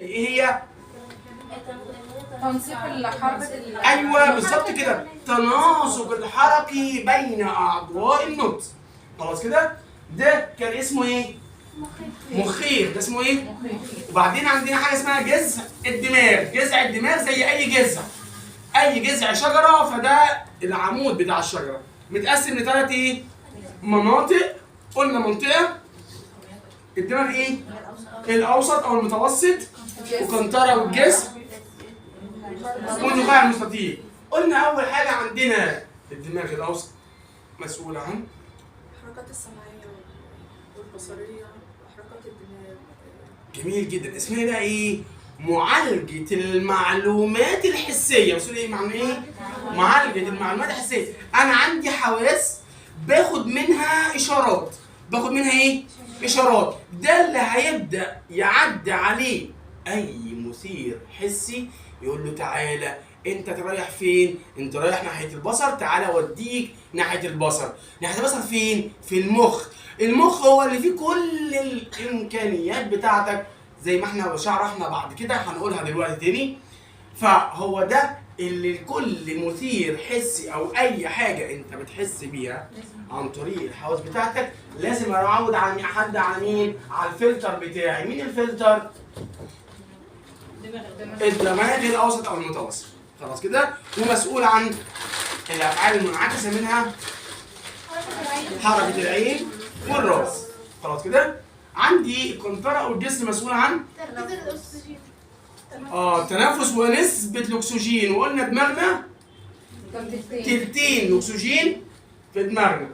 ايه هي؟ تنسيق الحركة. ايوه بالظبط كده، تناسق الحركي بين اعضاء النطق. خلاص كده؟ ده كان اسمه ايه؟ مخيخ. ده اسمه ايه؟ وبعدين عندنا حاجة اسمها جذع الدماغ. جذع الدماغ زي اي جذع، اي جذع شجرة، فده العمود بتاع الشجرة متقسم لثلاث ايه؟ مناطق. قلنا منطقة الدماغ ايه؟ الاوسط او المتوسط، وقنطره والجسم، والنخاع المستطيل. قلنا اول حاجة عندنا الدماغ الاوسط مسؤول عن الحركات السمعية والبصرية وحركات الدماغ. جميل جدا. اسمها بقى ايه؟ معالجة المعلومات الحسية. مسؤول ايه؟ معنى ايه؟ معالجة المعلومات الحسية. انا عندي حواس باخد منها اشارات، باخد منها ايه؟ اشارات. ده اللي هيبدأ يعدي عليه اي مثير حسي يقول له تعالى انت رايح فين؟ انت رايح ناحية البصر، تعالى اوديك ناحية البصر. ناحية البصر فين؟ في المخ. المخ هو اللي فيه كل الامكانيات بتاعتك زي ما احنا شرحنا بعد كده، هنقولها دلوقتي تاني. فهو ده اللي كل مثير حسي او اي حاجة انت بتحس بيها عن طريق الحواس بتاعتك لازم اعود على حد، على مين؟ على الفلتر بتاعي. مين الفلتر؟ الدماغ الاوسط او المتوسط. خلاص كده؟ ومسؤول عن الافعال المنعكسه منها حركة العين والراس. خلاص كده؟ عندي القنطرة او الجسم مسؤول عن تركيز الاكسجين. التنفس ونسبه الاكسجين. وقلنا دماغنا تلتين الاكسجين في دماغنا،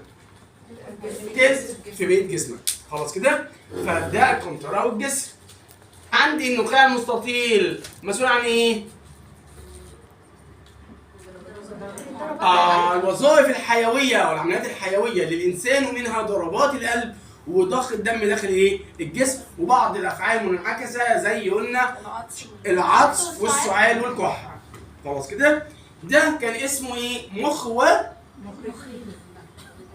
تلت في بقية جسمك. خلاص كده؟ فده القنطرة والجسم. عندي النخاع المستطيل مسؤول عن ايه؟ الوظائف الحيوية او العمليات الحيوية للانسان، ومنها ضربات القلب وضخ الدم داخل ايه؟ الجسم، وبعض الافعال المنعكسه زي قلنا العطس والسعال والكحه. خلاص كده؟ ده كان اسمه ايه؟ مخ و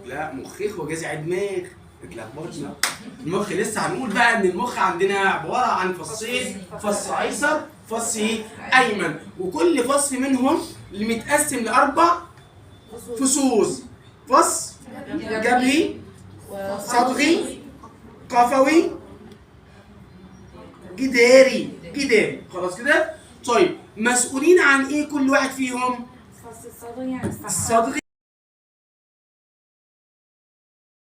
لا مخيخ وجذع دماغ. اتلخبطنا. المخ لسه هنقول بقى ان المخ عندنا عبارة عن فصين، فص ايسر، فص ايه؟ ايمن، وكل فص منهم اللي متقسم لاربع فصوص: فص جبهي، صدغي، قفوي، جداري. جداري. خلاص كده؟ طيب مسؤولين عن ايه كل واحد فيهم؟ فص الصدغي عن الصحة. الصدغي